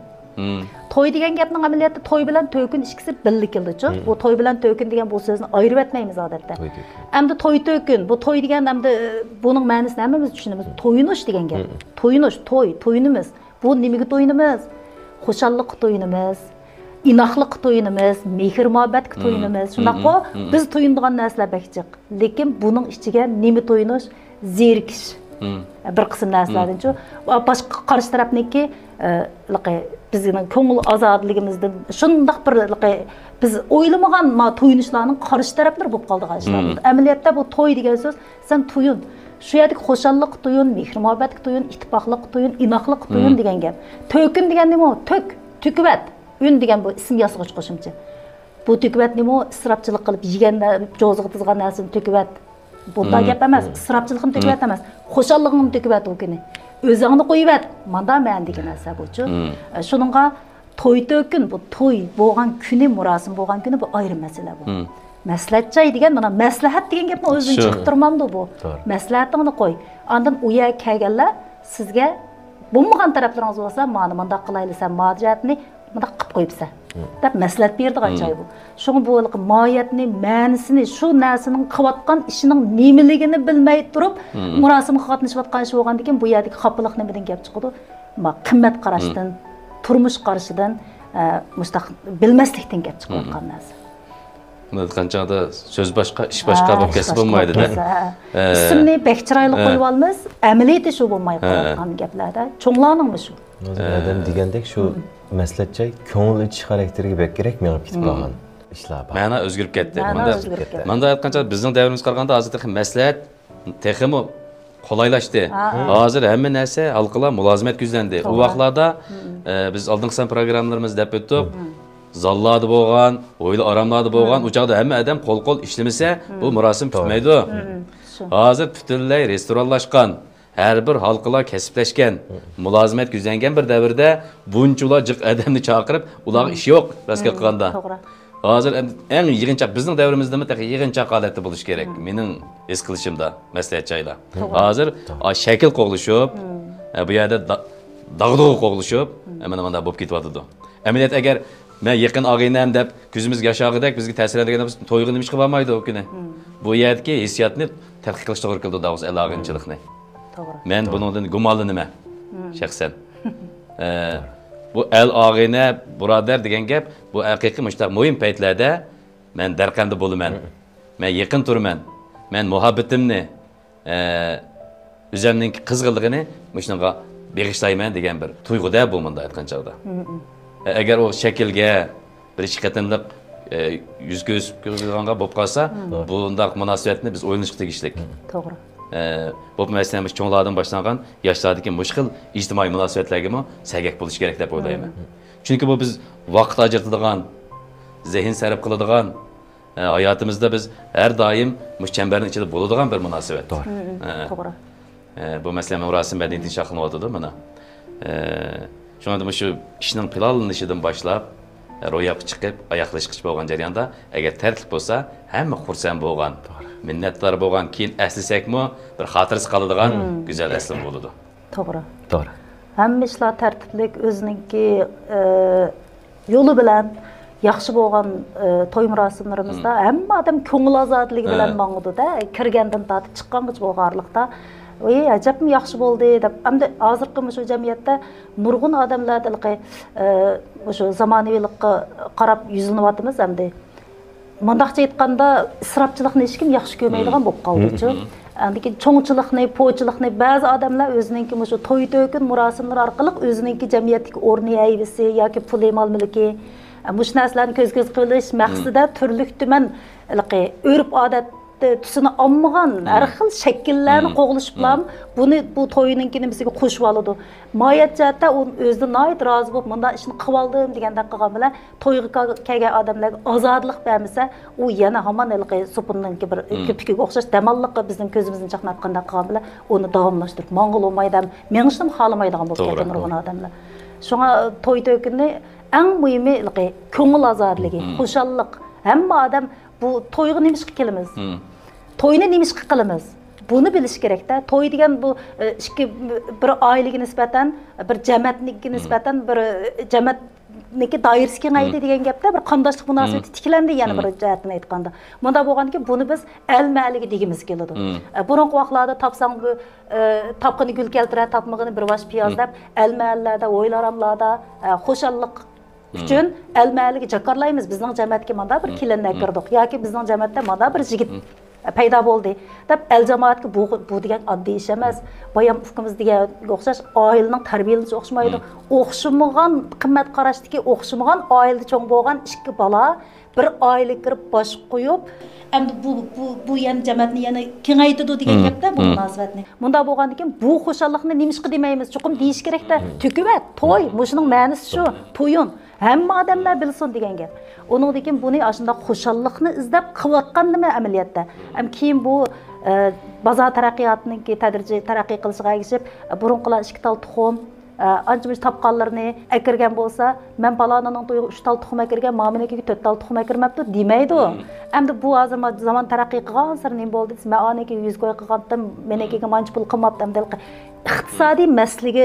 توي دېگەن گەپنىڭ ئەمەلىيەتتە توي بىلەن تۆكۈن ئىككىسى بىللە كېلىدىچۇ. بۇ توي بىلەن تۆكۈن دېگەن بۇ سۆزنى ئايرىۋەتمەيمىز ئادەتتە. توي تۆكۈن. ئەمدى توي تۆكۈن، بۇ توي دېگەن ئەمدى، ئى، بۇنىڭ مەنىسىنى ھەممىمىز چۈشىنىمىز. تويۇنۇش دېگەن گەپ. تويۇنۇش، توي، تويۇنىمىز. بۇ نېمىگە تويۇنىمىز؟ خۇشاللىققا تويۇنىمىز، ئىناقلىققا تويۇنىمىز، مېھىر-مۇھەببەتكە تويۇنىمىز. شۇنداققۇ؟ بىز تويۇنىدىغان نەرسىلەر بەك جىق. لېكىن بۇنىڭ ئىچىگە نېمە تويۇنۇش؟ زېرىكىش. بىر قىسىم نەرسىلەردىنچۇ. باشقا قارشى تەرەپنىڭكى، ئە، بىزنىڭ كۆڭۈل ئازادىلىكىمىزدىن شۇنداق بىر، بىز ئويلىمىغان ما تويۇنۇشلارنىڭ قارشى تەرەپلىرى بولۇپ قالىدىغان ئىشلار. ئەمەلىيەتتە بۇ توي دېگەن سۆز، سەن تويۇن. شۇ يەردىكى خۇشاللىققا تويۇن، مېھىر-مۇھەببەتكە تويۇن، ئىتتىپاقلىققا تويۇن، ئىناقلىققا تويۇن دېگەن گەپ. تۆكۈن دېگەن نېمە ئۇ؟ تۆك، تۆكۈۋەت. ئۈن دېگەن بۇ ئىسىم ياسىغۇچ قوشۇمچە. بۇ تۆكۈۋەت نېمە ئۇ؟ ئىسراپچىلىق قىلىپ، يېگەندە جوزىغا تىزغان نەرسىنى تۆكۈۋەت. بۇنداق گەپ ئەمەس. ئىسراپچىلىقنى تۆكۈۋەت ئەمەس. خۇشاللىقىڭنى تۆكۈۋەت ئۇ كۈنى. ئۆزۈڭنى قويۇۋەت. مانا مەنە دېگەن نەرسە بۇچۇ. شۇنىڭغا توي تۆكۈن، بۇ توي بولغان كۈنى، مۇراسىم بولغان كۈنى بۇ ئايرىم مەسىلە بۇ. مەسلىھەت جاي دېگەن، مانا مەسلىھەت دېگەن گەپنى ئۆزىدىن شۇ. چىقىپ تۇرمامدۇ بۇ؟ توغرا. مەسلىھەتىڭنى قوي. ئاندىن ئۇ يەرگە كەلگەنلەر سىزگە بولمىغان تەرەپلىرىڭىز بولسا، مانا مۇنداق قىلايلى، سەن ما جەھەتنى مۇنداق قىلىپ قويۇپسەن دەپ مەسلىھەت بېرىدىغان جاي بۇ. شۇڭا بۇ ماھىيەتنى، مەنىسىنى، شۇ نەرسىنىڭ قىلىۋاتقان ئىشىنىڭ نېمىلىكىنى بىلمەي تۇرۇپ، مۇراسىمغا قاتنىشىۋاتقان ئىش بولغاندىكىن، بۇ يەردىكى خاپىلىق نېمىدىن كەپ چىقىدۇ؟ ما قىممەت قاراشتىن، تۇرمۇش قارىشىدىن، ئە، مۇشۇنداق بىلمەسلىكتىن كەپ چىقىۋاتقان نەرسە. بۇنداق ئېيتقان چاغدا سۆز باشقا، ئىش باشقا ھە، بولۇپ ئىش كەتسە باشقا بولمايدۇ-دە. بولۇپ كەتسە، ھە. ئىسىمنى بەك چىرايلىق ھە. قويۇۋالىمىز، ئەمەلىيىتى شۇ بولماي ھە. قالغان گەپلەردە. چوڭلارنىڭمۇ شۇ. ھازىر ھە. ئادەم دېگەندەك شۇ مەسلىھەت جاي كۆڭۈل ئېچىش خاراكتېرىگە بەكرەك مېڭىپ كېتىپ قالغان ئىشلار بار. مەنا ئۆزگىرىپ كەتتى. مەنا مۇنداق، ئۆزگىرىپ كەتتى. مۇنداق ئېيتقان چاغدا بىزنىڭ دەۋرىمىزگە قارىغاندا ھازىر تېخى مەسلىھەت تېخىمۇ قولايلاشتى. ھا. ھازىر ھەممە نەرسە ھالقىلار مۇلازىمەتكە يۈزلەندى. ئۇ توغرا. ۋاقىتلاردا، ئە، بىز ئالدىنقى سان پروگراممىلىرىمىزدا دەپ ئۆتتۇق. زاللاردا بولغان، ھويلا ئاراملاردا بولغان، ئۇ چاغدا ھەممە ئادەم قول-قول ئىشلىمىسە، بۇ مۇراسىم توغرا. پۈتمەيدۇ. شۇ. ھازىر پۈتۈنلەي رېستورانلاشقان، ھەر بىر ھالقىلار كەسىپلەشكەن، مۇلازىمەت يۈزلەنگەن بىر دەۋردە بۇنچىلا جىق ئادەمنى چاقىرىپ، ئۇلارغا ئىش يوق، راستىنى ئېيتقاندا. توغرا. ھازىر ئەمدى ئەڭ يىغىنچاق، بىزنىڭ دەۋرىمىزدىمۇ تېخى يىغىنچاق ھالەتتە بولۇش كېرەك، مېنىڭ ھېس قىلىشىمدا، مەسلىھەت جايلار. توغرا. ھازىر، ئا، شەكىل قوغلىشىپ، ئە، بۇ يەردە دا-، داغدۇغا قوغلىشىپ، ئە، مانا مۇنداق بولۇپ كېتىۋاتىدۇ. ئەمەلىيەتتە ئەگەر مەن يېقىن ئاغىنەم دەپ كۆزىمىزگە ياش ئاغىدەك بىزگە تەسىرلەندۈرگەن بولسا، تويغا نېمىشقا بارمايدۇ ئۇ كۈنى؟ بۇ يەردىكى ھېسسىياتنى تەتقىق قىلىشقا توغرا كېلىدۇ، داۋۇز ئەل ئاغىنىچىلىقنى. توغرا. مەن بۇنىڭدىن گۇمانلىنىمەن، شەخسەن. ئە، بۇ ئەل ئاغىنە، بۇرادەر دېگەن گەپ، بۇ ھەقىقىي مۇشۇنداق مۇھىم پەيتلەردە مەن دەرقەمدە بولىمەن. مەن يېقىن تۇرىمەن. مەن مۇھەببىتىمنى، ئە، ئۆزەمنىڭكى قىزغىنلىقىنى مۇشۇنىڭغا بېغىشلايمەن دېگەن بىر تۇيغۇدە بۇ، مۇنداق ئېيتقان چاغدا. ئە، ئەگەر ئۇ شەكىلگە، بىر ئىككى قېتىملىق، ئە، يۈز كۆرۈشۈپ كۆرۈشىدىغانغا بولۇپ قالسا، بۇنداق مۇناسىۋەتنى بىز ئويلىنىشقا تېگىشلىك. توغرا. ئە، بولۇپمۇ مەسىلەن، مۇشۇ چوڭلاردىن باشلانغان ياشلاردىكى مۇشۇ خىل ئىجتىمائىي مۇناسىۋەتلەرگىمۇ سەگەك بولۇش كېرەك دەپ ئويلايمەن. چۈنكى بۇ بىز ۋاقىت ئاجرىتىدىغان، زېھىن سەرپ قىلىدىغان، ئە، ھاياتىمىزدا بىز ھەر دائىم مۇشۇ چەمبەرنىڭ ئىچىدە بولىدىغان بىر مۇناسىۋەت. توغرا. ئە، توغرا. ئە، بۇ مەسىلەن مۇراسىم مەدەنىيىتىنى شاخلىنىۋاتىدۇ مانا. ئە، شۇڭا مۇشۇ ئىشنىڭ پىلانلىنىشىدىن باشلاپ، ئە، روياپقا چىقىپ، ئاياغلاشقىچە بولغان جەرياندا، ئەگەر تەرتىپ بولسا، ھەممە خۇرسەن بولغان، مىننەتدار بولغان، كېيىن ئەسلىسەكمۇ، بىر خاتىرىسى قالىدىغان گۈزەل ئەسلىمە بولىدۇ. توغرا. توغرا. ھەممە ئىشلار تەرتىپلىك، ئۆزىنىڭكى، ئە، يولى بىلەن ياخشى بولغان، ئە، توي مۇراسىملىرىمىزدا ھەممە ئادەم كۆڭۈل ئازادىلىكى بىلەن ماڭىدۇ-دە، كىرگەندىن تارتىپ چىققانغىچە بولغان ئارىلىقتا. ۋاي، ئەجەبمۇ ياخشى بولدى دەپ، ئەمدى ھازىرقى مۇشۇ جەمئىيەتتە نۇرغۇن ئادەملەر ھېلىقى، ئە، مۇشۇ زامانىۋىلىققا قاراپ يۈزلىنىۋاتىمىز ئەمدى. مۇنداقچە ئېيتقاندا، ئىسراپچىلىقنى ھېچكىم ياخشى كۆرمەيدىغان بولۇپ قالدىچۇ. ئاندىن كېيىن چوڭچىلىقنى، پوچىلىقنى بەزى ئادەملەر ئۆزىنىڭكى مۇشۇ توي-تۆكۈن مۇراسىملىرى ئارقىلىق ئۆزىنىڭكى جەمئىيەتتىكى ئورنى، ھەيۋىسى ياكى پۇلى، مال-مۈلكى، مۇشۇ نەرسىلەرنى كۆز-كۆز قىلىش مەقسىتىدە تۈرلۈك-تۈمەن ھېلىقى ئۆرپ-ئادەت تۈسىنى ئالمىغان ھەر خىل شەكىللەرنى قوغلىشىپلا بۇنى، بۇ توينىڭكى نېمىسىگە قوشۇۋالىدۇ. ماھىيەت جەھەتتە ئۇ ئۆزىدىن ناھايىتى رازى بولۇپ، مۇنداق ئىشنى قىلىۋالدىم دېگەندەك قىلغان بىلەن، تويغا كا-، كەلگەن ئادەملەرگە ئازادىلىق بەرمىسە، ئۇ يەنە ھامان ھېلىقى سوپۇننىڭكى بىر كۆپۈكىگە ئوخشاش دەماللىققا بىزنىڭ كۆزىمىزنى چاقناتقاندەك قىلغان بىلەن، ئۇنى داۋاملاشتۇرۇپ ماڭغىلى بولمايدۇ ھەم مېڭىشنىمۇ خالىمايدىغان بولۇپ كەتكەن نۇرغۇن ئادەملەر. شۇڭا توي-تۆكۈننى ئەڭ مۇھىمى ھېلىقى كۆڭۈل ئازادىلىكى، خۇشاللىق. ھەممە ئادەم بۇ تويغا نېمىشقا كېلىمىز؟ توينى نېمىشقا قىلىمىز؟ بۇنى بىلىش كېرەكتە. توي دېگەن بۇ، ئە، ئىككى، بىر ئائىلىگە نىسبەتەن، بىر جەمەتنىڭكى نىسبەتەن، بىر، ئە، جەمەتنىڭكى دائىرىسى كېڭەيدى دېگەن گەپتە، بىر قانداشلىق مۇناسىۋىتى تىكلەندى، يەنە بىر جەھەتتىن ئېيتقاندا. مۇنداق بولغاندىكىن بۇنى بىز ئەل مەھەللىگە دېگۈمىز كېلىدۇ. ئە، بۇرۇنقى ۋاقىتلاردا تاپساڭ بۇ، ئە، تاپقىنى گۈل كەلتۈرەر، تاپمىغىنى بىر ۋاش پىياز دەپ، ئەل مەھەللىلەردە، ھويلا-ھاراملاردا، ئە، خۇشاللىق ئۈچۈن ئەل مەھەللىگە جاكارلايمىز، بىزنىڭ جەمەتكە مانا بىر كېلىن ئەكىردۇق ياكى بىزنىڭ جەمەتتە مانا بىر يىگىت پەيدا بولدى دەپ ئەل جامائەتكە بۇ، بۇ دېگەن ئاددىي ئىش ئەمەس. بايام ئۇكىمىز دېگەنگە ئوخشاش ئائىلىنىڭ تەربىيەلىنىشى ئوخشىمايدۇ. ئوخشىمىغان قىممەت قاراشتىكى، ئوخشىمىغان ئائىلىدە چوڭ بولغان ئىككى بالا بىر ئائىلىگە كىرىپ باش قويۇپ، ئەمدى بۇ، بۇ، بۇ يەنە جەمەتنى يەنە كېڭەيتىدۇ دېگەن گەپتە بۇ مۇناسىۋەتنى. مۇنداق بولغاندىكىن بۇ خۇشاللىقنى نېمىشقا دېمەيمىز؟ چوقۇم دېيىش كېرەكتە. تۆكۈۋەت، توي، مۇشۇنىڭ مەنىسى شۇ، تويۇن. ھەممە ئادەملەر بىلسۇن دېگەن گەپ. ئۇنىڭدىن كېيىن بۇنى ئاشۇنداق خۇشاللىقنى ئىزدەپ قىلىۋاتقان نېمە ئەمەلىيەتتە؟ ھەم كېيىن بۇ، ئە، بازار تەرەققىياتىنىڭكى تەدرىجىي تەرەققىي قىلىشىغا ئەگىشىپ، بۇرۇنقىلار ئىككى تال تۇخۇم، ئە، ئانچە-مۇنچە تاپقانلىرىنى ئەكىرگەن بولسا، مەن پالانىنىڭ تويىغا ئۈچ تال تۇخۇم ئەكىرگەن، مانا مېنىڭكىگە تۆت تال تۇخۇم ئەكىرمەپتۇ دېمەيدۇ. ئەمدى بۇ ھازىر ما-، زامان تەرەققىي قىلغانسېرى نېمە بولدى دېسە، مەن ئانىڭكىگە يۈز كوي قىلغانتىم، مېنىڭكىگە مانچە پۇل قىلماپتۇ ئەمدى ھېلىقى ئىقتىسادىي مەسىلىگە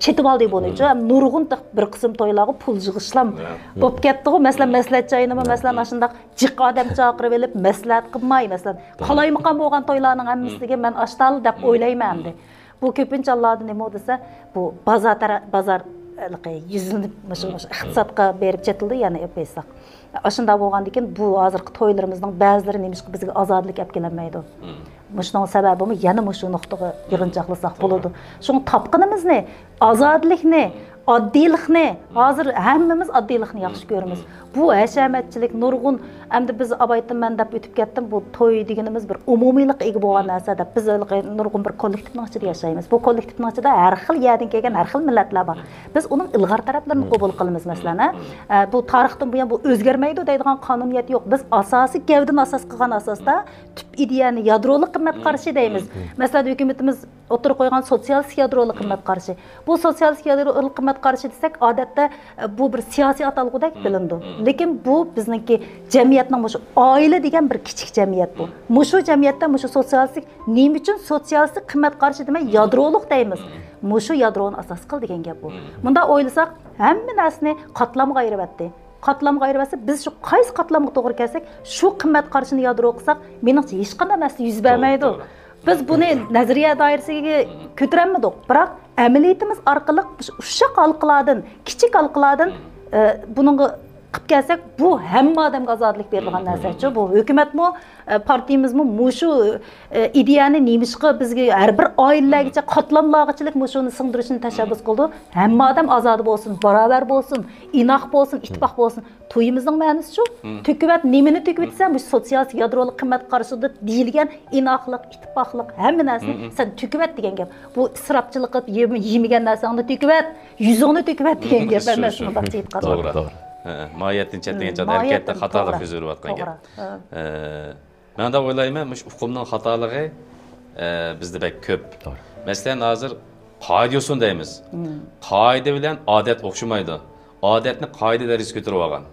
چېتىۋالدى بۇنىچۇ. ھەم نۇرغۇن تېخى بىر قىسىم تويلارغا پۇل يىغىشلام بوپ كەتتىغۇ. مەسىلەن، مەسلىھەت جايىنىمۇ، مەسىلەن، ئاشۇنداق جىق ئادەم چاقىرىپ ئېلىپ مەسلىھەت قىلماي، مەسىلەن، قالايمىقان بولغان تويلارنىڭ ھەممىسىگە مەن ئاشتال دەپ ئويلايمەن ئەمدى. بۇ كۆپىنچە ھاللاردا نېمە دېسە، بۇ بازار تەرە-، بازار، ھېلىقى يۈزلىنىپ، مۇشۇ، مۇشۇ ئىقتىسادقا بېرىپ چېتىلدى، يەنە ئېلىپ ئېيتساق. ئاشۇنداق بولغاندىكىن بۇ ھازىرقى تويلىرىمىزنىڭ بەزىلىرى نېمىشقا بىزگە ئازادىلىك ئەپ كېلەلمەيدۇ؟ مۇشۇنىڭ سەۋەبىمۇ يەنە مۇشۇ نۇقتىغا يىغىنچاقلىساق بولىدۇ. شۇڭا تاپقىنىمىزنى، ئازادىلىكنى، ئاددىيلىقنى، ھازىر ھەممىمىز ئاددىيلىقنى ياخشى كۆرىمىز. بۇ ھەشەمەتچىلىك نۇرغۇن، ئەمدى بىز ئاۋايتىن مەن دەپ ئۆتۈپ كەتتىم، بۇ توي دېگىنىمىز بىر ئومۇمىيلىققا ئىگە بولغان نەرسە دەپ، بىز ھېلىقى نۇرغۇن بىر كوللېكتىپنىڭ ئىچىدە ياشايمىز. بۇ كوللېكتىپنىڭ ئىچىدە ھەر خىل يەردىن كەلگەن ھەر خىل مىللەتلەر بار. بىز ئۇنىڭ ئىلغار تەرەپلىرىنى قوبۇل قىلىمىز، مەسىلەن، ھە؟ ئە، بۇ تارىختىن بۇيان بۇ ئۆزگەرمەيدۇ دەيدىغان قانۇنىيەت يوق. بىز ئاساسىي گەۋدىنى ئاساس قىلغان ئاساستا تۈپ ئىدىيەنى، يادرولۇق قىممەت قارىشى دەيمىز. مەسىلەن، ھۆكۈمىتىمىز ئوتتۇرىغا قويغان سوتسىيالىستىك يادرولۇق قىممەت قارىشى. بۇ سوتسىيالىستىك يادرولۇق قىممەت قارىشى دېسەك، ئادەتتە، ئە، بۇ بىر سىياسىي ئاتالغۇدەك بىلىنىدۇ. لېكىن بۇ بىزنىڭكى جەمئىيەتنىڭ مۇشۇ ئائىلە دېگەن بىر كىچىك جەمئىيەت بۇ. مۇشۇ جەمئىيەتتە مۇشۇ سوتسىيالىستىك، نېمە ئۈچۈن سوتسىيالىستىك قىممەت قارىشى دېمەي، يادرولۇق دەيمىز. مۇشۇ يادرونى ئاساس قىل دېگەن گەپ بۇ. مۇنداق ئويلىساق، ھەممە نەرسىنى قاتلامغا ئايرىۋەتتى. قاتلامغا ئايرىۋەتسە، بىز شۇ قايسى قاتلامغا توغرا كەلسەك، شۇ قىممەت قارىشىنى يادرو قىلساق، مېنىڭچە ھېچقانداق مەسىلە يۈز بەرمەيدۇ. بىز بۇنى نەزەرىيە دائىرىسىگە كۆتۈرەلمىدۇق، بىراق ئەمەلىيىتىمىز ئارقىلىق مۇشۇ ئۇششاق ھالقىلاردىن، كىچىك ھالقىلاردىن، ئە، بۇنىڭغا قىلىپ كەلسەك، بۇ ھەممە ئادەمگە ئازادىلىك بېرىدىغان نەرسەچۇ. بۇ ھۆكۈمەتمۇ، ئە، پارتىيىمىزمۇ مۇشۇ، ئە، ئىدىيەنى نېمىشقا بىزگە ھەر بىر ئائىلىلەرگىچە، قاتلاملارغىچىلىك مۇشۇنى سىڭدۈرۈشنى تەشەببۇس قىلىدۇ. ھەممە ئادەم ئازادە بولسۇن، باراۋەر بولسن، ئىناق بولسۇن، ئىتتىپاق بولسۇن. تويىمىزنىڭ مەنىسىچۇ؟ تۆكۈۋەت، نېمىنى تۆكۈۋېتىسەن؟ مۇشۇ سوتسىيالىست يادرولۇق قىممەت قارىشىدا دېيىلگەن ئىناقلىق، ئىتتىپاقلىق، ھەممە نەرسىنى سەن تۆكۈۋەت دېگەن گەپ. بۇ ئىسراپچىلىق قىلىپ يېمە-، يېمىگەن نەرسەڭنى تۆكۈۋەت، يۈزۈڭنى تۆكۈۋەت دېگەن گەپ ئەمەس، مۇنداقچە ئېيتقاندا. توغرا. ھە، ماھىيەتتىن چەتنەيگەن چاغدا ھەرىكەتتە خاتالىق يۈز بېرىۋاتقان گەپ. ئە، مەن دەپ ئويلايمەن، مۇشۇ ئۇقۇمنىڭ خاتالىقى، ئە، بىزدە بەك كۆپ. توغرا. مەسىلەن، ھازىر قائىدە يوسۇن دەيمىز. قائىدە بىلەن ئادەت ئوخشىمايدۇ. ئادەتنى قائىدە دەرىجىسىگە كۆتۈرۈۋالغان.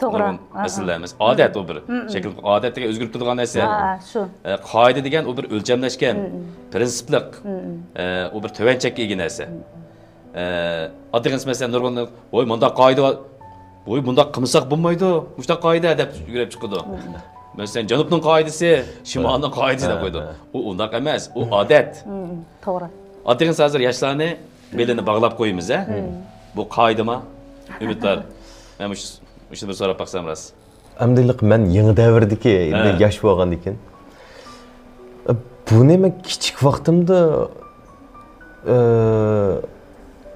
توغرا. نۇرغۇن مەسىلىلەرمىز. ئادەت ئۇ بىر شەكىل. ئادەت دېگەن ئۆزگىرىپ تۇرىدىغان نەرسە. ھە، شۇ. ئە، قائىدە دېگەن ئۇ بىر ئۆلچەملەشكەن، پىرىنسىپلىق، ئە، ئۇ بىر تۆۋەن چەككە ئىگە نەرسە. ئە، ئاددىيغىنىسى مەسىلەن، نۇرغۇن، ۋوي، مۇنداق قائىدە بار، ۋوي، مۇنداق قىلمىساق بولمايدۇ، مۇشۇنداق قائىدە دەپ يۈگرەپ چىقىدۇ. مەسىلەن، جەنۇبنىڭ قائىدىسى، شىمالنىڭ قائىدىسى دەپ قويىدۇ. ئۇ ئۇنداق ئەمەس، ئۇ ئادەت. توغرا. ئاددىغىنىسى ھازىر ياشلارنى بېلىنى باغلاپ قويىمىز، ھە؟ بۇ قائىدىما؟ ئۈمىدۋار. مەن مۇشۇ، مۇشۇنى بىر سوراپ باقسام راست. ئەمدىلىق مەن يېڭى دەۋردىكى، ھە، ياش بولغاندىكىن. بۇنى مەن كىچىك ۋاقتىمدا، ئە،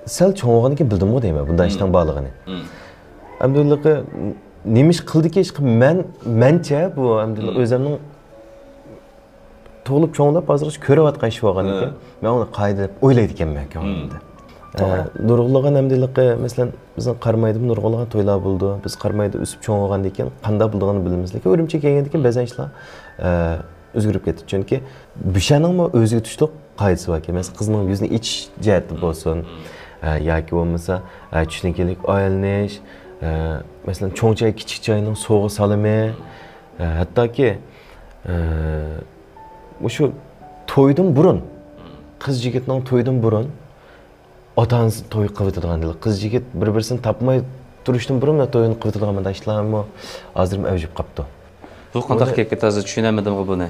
سەل چوڭ بولغاندىن كېيىن بىلدىمغۇ دەيمەن، بۇنداق ئىشنىڭ بارلىقىنى. ئەمدىلىقى نېمە ئىش قىلدىكى، ئىشقا مەن، مەنچە بۇ ئەمدىلىق ئۆزۈمنىڭ تۇغۇلۇپ چوڭلاپ ھازىرغىچە كۆرۈۋاتقان ئىش بولغاندىكىن، مەن ئۇنى قائىدە دەپ ئويلايدىكەنمەن كۆڭلۈمدە. ئە، نۇرغۇنلىغان ئەمدىلىقى، مەسىلەن، بىزنىڭ قارامايدىمۇ نۇرغۇنلىغان تويلار بولىدۇ. بىز قارامايدا ئۆسۈپ چوڭ بولغاندىن كېيىن قانداق بولىدىغىنىنى بىلىمىز. لېكىن ئۈرۈمچىگە كەلگەندىن كېيىن بەزەن ئىشلار، ئە، ئۆزگىرىپ كەتتى. چۈنكى بۇ شەھەرنىڭمۇ ئۆزىگە تۇشلۇق قائىدىسى باركەن. مەسىلەن، قىزنىڭ يۈزىنى ئېچىش جەھەتتە بولسۇن، ئە، ياكى بولمىسا، ئە، چۈشىنىكلىك ئايلىنىش، ئە، مەسىلەن، چوڭ چاي، كىچىك چاينىڭ سوغا سالىمى، ئە، ھەتتاكى، ئە، مۇشۇ تويدىن بۇرۇن، قىز يىگىتنىڭ تويىدىن بۇرۇن ئاتا-ئانىسى توي قىلىۋېتىدىغان، قىز يىگىت بىر-بىرسىنى تاپماي تۇرۇشتىن بۇرۇن تويىنى قىلىۋېتىدىغان مۇنداق ئىشلارمۇ ھازىرمۇ ئەۋجىپ قاپتۇ. بۇ قانداق گەپكە تازا چۈشىنەلمىدىمغۇ بۇنى؟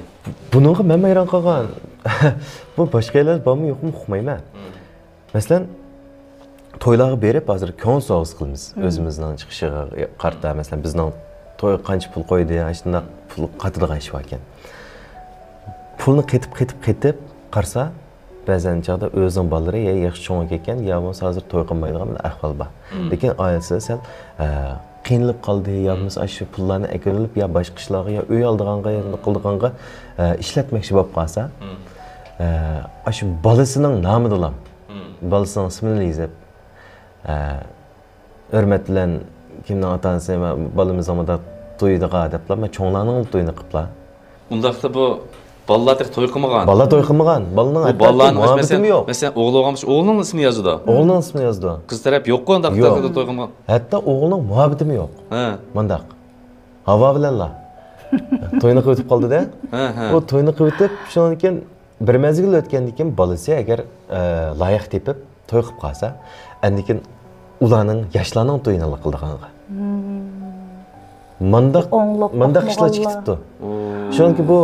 بۇنىڭغا مەنمۇ ھەيران قالغان. بۇ باشقا يەرلەردە بارمۇ يوقمۇ ئۇقمايمەن. مەسىلەن، تويلارغا بېرىپ، ھازىر كۆڭۈل سوۋغىسى قىلىمىز. ئۆزىمىزنىڭ چىقىشىغا قارىتا، مەسىلەن، بىزنىڭ تويغا قانچە پۇل قويدى، ئاشۇنداق پۇل قاتىدىغان ئىش باركەن. پۇلنى قېتىپ، قېتىپ، قېتىپ قارىسا، بەزەن چاغدا ئۆزىنىڭ بالىلىرى يا ياخشى چوڭ كەتكەن، يا بولمىسا ھازىر توي قىلمايدىغان بىر ئەھۋال بار. لېكىن ئائىلىسى سەل، ئە، قىينىلىپ قالدى، يا بولمىسا ئاشۇ پۇللارنى ئەكىرىلىپ، يا باشقا ئىشلارغا، يا ئۆي ئالىدىغانغا، يا نېمە قىلىدىغانغا، ئە، ئىشلەتمەكچى بولۇپ قالسا، ئە، ئاشۇ بالىسىنىڭ نامىدىلا، بالىسىنىڭ ئىسمىنى يېزىپ، ئە، ھۆرمەت بىلەن، كىمنىڭ ئاتا-ئانىسى، مەن بالىمىزنىڭ مۇنداق تويىدىغا دەپلا، مەن چوڭلارنىڭ تويىنى قىپلا. ئۇنداقتا بۇ بالىلار تېخى توي قىلمىغان. بالىلار توي قىلمىغان. بالىنىڭ بۇ ھەتتاكى بالىلارنىڭ مۇھەببىتىمۇ يوق. مەسىلەن، ئوغلى بولغان بولسا، ئوغلىنىڭ ئىسمىنى يازىدۇ. ئوغلىنىڭ ئىسمىنى يازىدۇ. قىز تەرەپ يوققۇ ئۇنداق، يوق. توي قىلمىغان. ھەتتا ئوغلىنىڭ مۇھەببىتىمۇ يوق. ھە. مۇنداق. ھاۋا بىلەنلا. توينى قىلىۋېتىپ قالدى-دە. ھە، ھە. ئۇ توينى قىلىۋېتىپ، شۇنىڭدىن كېيىن بىر مەزگىل ئۆتكەندىن كېيىن بالىسى ئەگەر، ئە، لايىق تېپىپ توي قىلىپ قالسا، ئاندىن كېيىن ئۇلارنىڭ، ياشلارنىڭ تويىنى قىلىدىغانغا. مانداق، مانداق ئىشلار چىقىپ كېتىپتۇ. شۇنىڭكى بۇ،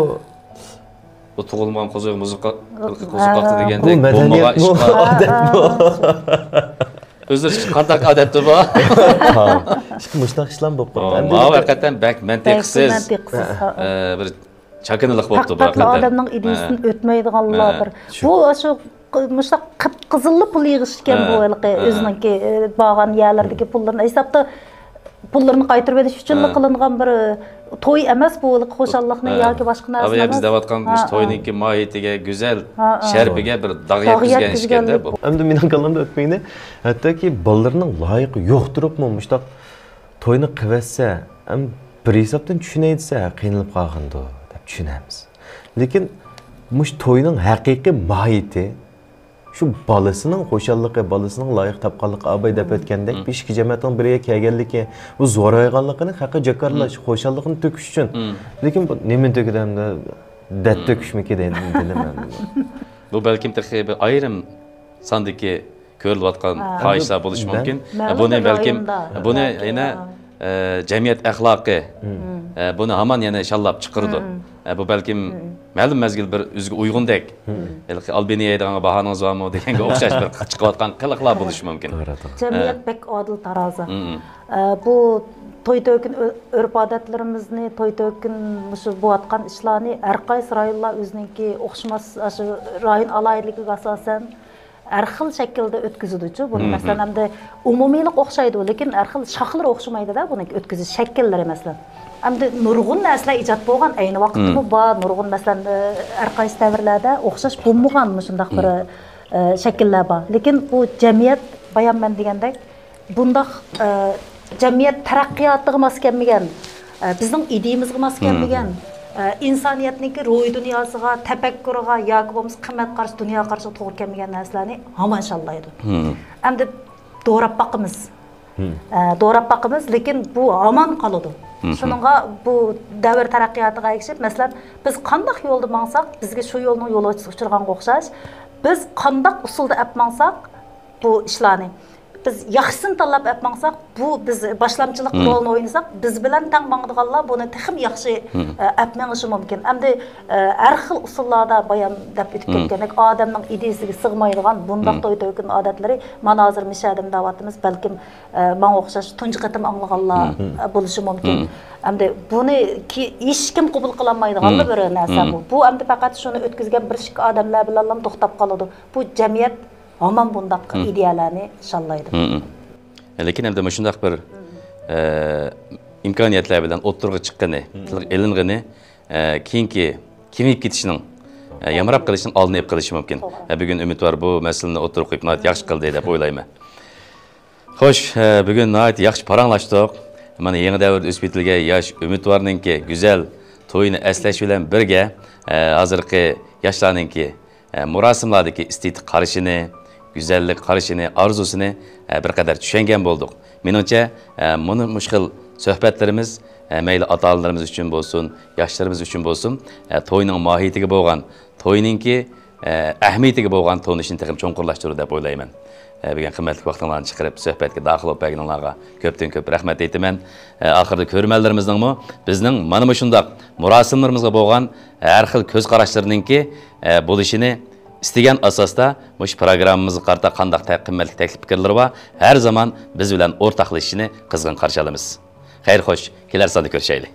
بۇ تۇغۇلمىغان قوزىغا مۇزۇق قاق-، قوزۇق قاقتى دېگەندەك بولمىغان ئىشقا. ئادەتمۇ. ئۆزلىرى قانداق ئادەتتۇ بۇ؟ مۇشۇنداق ئىشلار بولۇپ قاپتۇ. ماۋۇ ھەقىقەتەن بەك مەنتىقسىز. بەك مەنتىقسىز. ئە، بىر چاكىنىلىق بوپتۇ بۇ ھەقىقەتەن. ئادەمنىڭ ئىدىيىسىدىن ئۆتمەيدىغانلار بىر. بۇ ئاشۇ مۇشۇنداق قىپقىزىللا پۇل يىغىشكەن بۇ ھېلىقى ئۆزىنىڭكى، ئى، بارغان يەرلىرىدىكى پۇللىرىنى. ھېسابتا پۇللىرىنى قايتۇرۇۋېلىش ئۈچۈنلا قىلىنغان بىر، ئى، توي ئەمەس بۇ، ھېلىقى خۇشاللىقنى ياكى باشقا نەرسىنى ئەمەس. ئاۋۇ يەردە دەۋاتقان مۇشۇ توينىڭكى ماھىيىتىگە، گۈزەل شەرىپىگە بىر داغ يەتكۈزگەن ئىشكەندە بۇ. ئەمدى مېنىڭ كاللامدا ئۆتمىگىنى، ھەتتاكى بالىلىرىنىڭ لايىقى يوق تۇرۇپمۇ مۇشۇنداق توينى قىلىۋەتسە، ھەم بىر ھېسابتىن چۈشىنەي دېسە، ھە، قىينىلىپ قالغاندۇ دەپ چۈشىنەمىز. لېكىن مۇشۇ توينىڭ ھەقىقىي ماھىيىتى شۇ بالىسىنىڭ خۇشاللىقى، بالىسىنىڭ لايىق تاپقانلىقى، ئاباي دەپ ئۆتكەندەك، بۇ ئىككى جەمەتنىڭ بىرگە كەلگەنلىكى، بۇ زورايغانلىقىنى ھەققى جاكارلاش، خۇشاللىقىنى تۆكۈش ئۈچۈن. لېكىن بۇ نېمىنى تۆكىدۇ ئەمدى؟ دەرد تۆكۈشمىكى دەيدۇ، بىلمەيمەن. بۇ بەلكىم تېخى بىر ئايرىم ساندىكى كۆرۈلۈۋاتقان پاھىشىلەر بولۇشى مۇمكىن. بۇنى بەلكىم، بۇنى يەنە، ئە، جەمئىيەت ئەخلاقى، ئە، بۇنى ھامان يەنە شاللاپ چىقىرىدۇ. ئە، بۇ بەلكىم مەلۇم مەزگىل بىر ئۆزىگە ئۇيغۇندەك. ھېلىقى ئالبىنى يەيدىغانغا باھانىڭىز بارمۇ دېگەنگە ئوخشاش بىر چىقىۋاتقان قىلىقلار بولۇشى مۇمكىن. توغرا، توغرا. جەمئىيەت بەك ئادىل تارازا. ئە، بۇ توي تۆكۈن ئۆ-، ئۆرپ-ئادەتلىرىمىزنى، توي تۆكۈن مۇشۇ بولۇۋاتقان ئىشلارنى ھەر قايسى رايونلار ئۆزىنىڭكى ئوخشىماس، ئاشۇ رايون ئالاھىدىلىكىگە ئاساسەن، ھەر خىل شەكىلدە ئۆتكۈزىدۇچۇ بۇنى. مەسىلەن، ئەمدى ئومۇمىيلىق ئوخشايدۇ، لېكىن ھەر خىل شاخلىرى ئوخشىمايدۇ-دە بۇنىڭكى ئۆتكۈزۈش شەكىللىرى. مەسىلەن، ئەمدى نۇرغۇن نەرسىلەر ئىجاد بولغان، ئەينى ۋاقىتتىمۇ بار، نۇرغۇن، مەسىلەن، ھەر قايسى دەۋرلەردە ئوخشاش بولمىغان مۇشۇنداق بىر، ئە، شەكىللەر بار. لېكىن بۇ جەمئىيەت، بايام مەن دېگەندەك، بۇنداق، ئە، جەمئىيەت تەرەققىياتىغا ماس كەلمىگەن، ئە، بىزنىڭ ئىدىيىمىزغا ماس كەلمىگەن، ئە، ئىنسانىيەتنىڭكى روھىي دۇنياسىغا، تەپەككۇرىغا ياكى بولمىسا قىممەت قارىشى، دۇنيا قارىشىغا توغرا كەلمىگەن نەرسىلەرنى ھامان شاللايدۇ. ئەمدى دوراپ باقىمىز. ئە، دوراپ باقىمىز، لېكىن بۇ ھامان قالىدۇ. شۇنىڭغا بۇ دەۋر تەرەققىياتىغا ئەگىشىپ، مەسىلەن، بىز قانداق يولدا ماڭساق، بىزگە شۇ يولنىڭ يولۇچىسى ئۇچرىغانغا ئوخشاش، بىز قانداق ئۇسۇلدا ئەپ ماڭساق، بۇ ئىشلارنى بىز ياخشىسىنى تاللاپ ئەپ ماڭساق، بۇ بىز باشلامچىلىق رولىنى ئوينىساق، بىز بىلەن تەڭ ماڭىدىغانلار بۇنى تېخىمۇ ياخشى، ئە، ئەپ مېڭىشى مۇمكىن. ئەمدى، ئە، ھەر خىل ئۇسۇللاردا بايام دەپ ئۆتۈپ كەتكەندەك، ئادەمنىڭ ئىدىيىسىگە سىغمايدىغان بۇنداق توي تۆكۈن ئادەتلىرى، مانا ھازىر مىشەدىمۇ دەۋاتىمىز، بەلكىم، ئە، ماڭا ئوخشاش تۇنجى قېتىم ئاڭلىغانلار، ئە، بولۇشى مۇمكىن. ئەمدى بۇنى كى-، ھېچكىم قوبۇل قىلالمايدىغانلا بىر نەرسە بۇ. بۇ ئەمدى پەقەت شۇنى ئۆتكۈزگەن بىر ئىككى ئادەملەر بىلەنلا توختاپ قالىدۇ. بۇ جەمئىيەت ھامان بۇنداق ئىدىيەلەرنى شاللايدۇ. لېكىن ئەمدى مۇشۇنداق بىر، ئە، ئىمكانىيەتلەر بىلەن ئوتتۇرىغا چىققىنى، تىلغا ئېلىنغىنى، ئە، كېيىنكى كېڭىيىپ كېتىشنىڭ، ئە، يامراپ قېلىشنىڭ ئالدىنى ئېلىپ قېلىشى مۇمكىن. ئە، بۈگۈن ئۈمىدۋار بۇ مەسىلىنى ئوتتۇرىغا قويۇپ ناھايىتى ياخشى قىلدى دەپ ئويلايمەن. خوش، ئە، بۈگۈن ناھايىتى ياخشى پاراڭلاشتۇق. مانا يېڭى دەۋردە ئۆسۈپ يېتىلگەن ياش ئۈمىدۋارنىڭكى گۈزەل تويىنى ئەسلەش بىلەن بىرگە، ئە، ھازىرقى ياشلارنىڭكى ئە، مۇراسىملاردىكى ئېستېتىك قارىشىنى، گۈزەللىك قارىشىنى، ئارزۇسىنى، ئە، بىر قەدەر چۈشەنگەن بولدۇق. مېنىڭچە، ئە، مۇنۇ، مۇشۇ خىل سۆھبەتلىرىمىز، ئە، مەيلى ئاتا-ئانىلىرىمىز ئۈچۈن بولسۇن، ياشلىرىمىز ئۈچۈن بولسۇن، ئە، توينىڭ ماھىيىتىگە بولغان، توينىڭكى، ئە، ئەھمىيىتىگە بولغان تونۇشىنى تېخىمۇ چوڭقۇرلاشتۇرىدۇ دەپ ئويلايمەن. ئە، بۈگۈن قىممەتلىك ۋاقتىڭلارنى چىقىرىپ، سۆھبەتكە داخىل بولۇپ بەرگىنىڭلارغا كۆپتىن كۆپ رەھمەت ئېيتىمەن. ئە، ئاخىرىدا كۆرۈرمەنلىرىمىزنىڭمۇ بىزنىڭ مانا مۇشۇنداق مۇراسىملىرىمىزغا بولغان ھەر خىل كۆز قاراشلىرىنىڭكى، ئە، بولۇشىنى ئىستىگەن ئاساستا مۇشۇ پىروگراممىمىزغا قارىتا قانداق تە-، قىممەتلىك تەكلىپ پىكىرلىرى بار، ھەر زامان بىز بىلەن ئورتاقلىشىشىنى قىزغىن قارشى ئالىمىز. خەير خوش، كېلەر ساندا كۆرۈشەيلى.